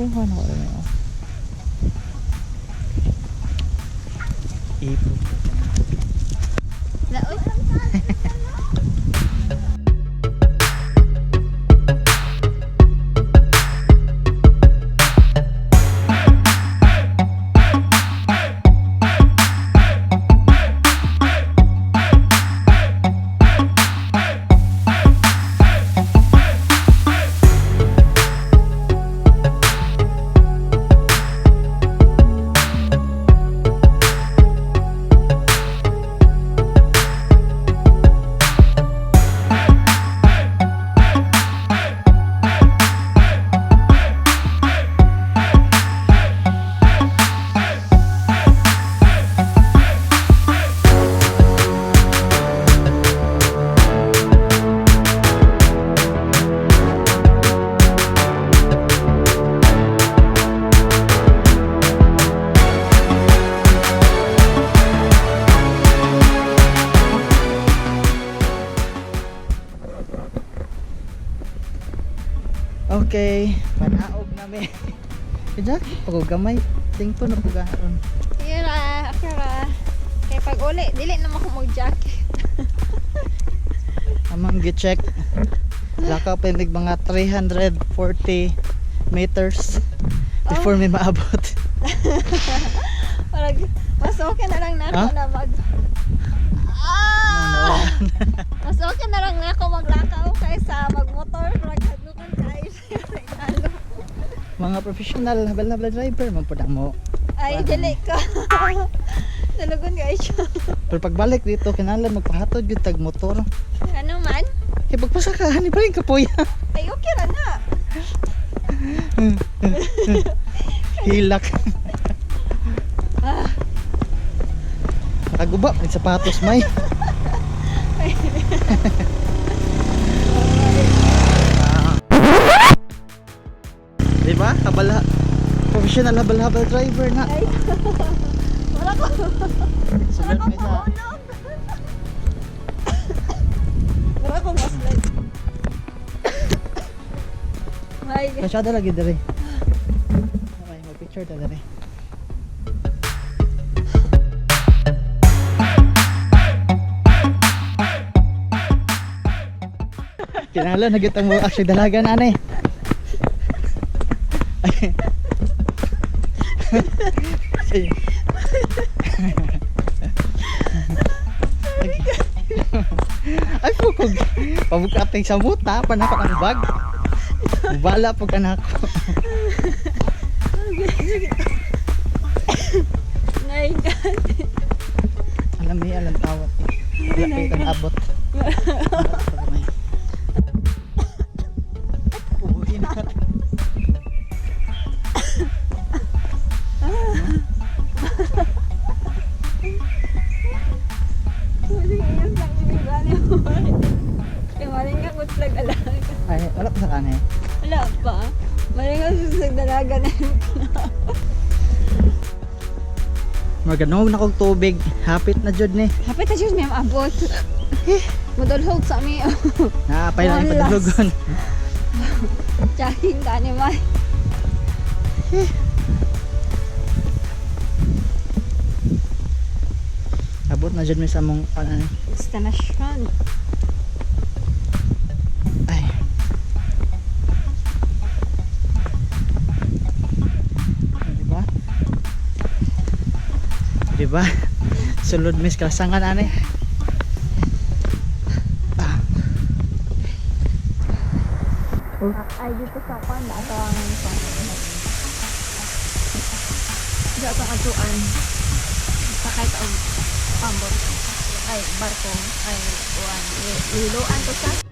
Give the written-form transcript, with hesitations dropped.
Video na ko rin. Ipo. Laoy. Okay, panaog nami. Kaya, pagod gamay. Tingto na pugaron. Sige ra, okay ra. Kay pag uli, dili na mo ko mag-jacket. Amang gi-check. Lakaw pa yung mga 340 meters before may maabot. Parang, mas okay na lang na ako Ha? na mag... Ah! Mas okay na lang na ako maglakaw kaysa magmotor. Parang hadlukan kayo siya sa inalo. Mga professional habal-habal driver man pud mo. Ay, dili ka. Dalagon kayo siya. Pero pagbalik dito kinahanglan magpahatod gyud tag motor. Ano man? Kay pagpasa ka ani pa rin kapoya. Ay, okay ra na. Hilak. Ah. Nakaguba may sapatos may. Di ba? Habal professional habal-habal driver na. Ay, wala ko. Wala Sunod ko may sa pahulog. Wala ko maslide. Ay, Masyado lagi dere. Okay, mag-picture ta dere. Kinahanglan na gyud ang mga actually dalaga na ani. Ay. Ay, pukog. Pabukating sa muta, panakot ang bag. Bala pag anak ko. Nay, Alam mo alam tawat eh. Wala pa itang abot. Ubuhin na. Maling nga kutlag alaga. Ay, wala pa sa kanay. Wala pa. Maling nga susag dalaga na yung Maganog na kog tubig. Hapit na jud ni. Hapit na siya may maabot. Mudulhog sa mi. Naapay na yung Malas. padulugon. Tsaking ka ni May. Abot na jud mi sa mong ano. Destination. Ay. Diba? Diba? Sulod mis kasangan ani. Ah. Ay, dito sa kwan. Ato ang kwan. Dito atong atuan. Sakay ta og pambot. Ay, barko. Ay, uan. Liloan ko sa.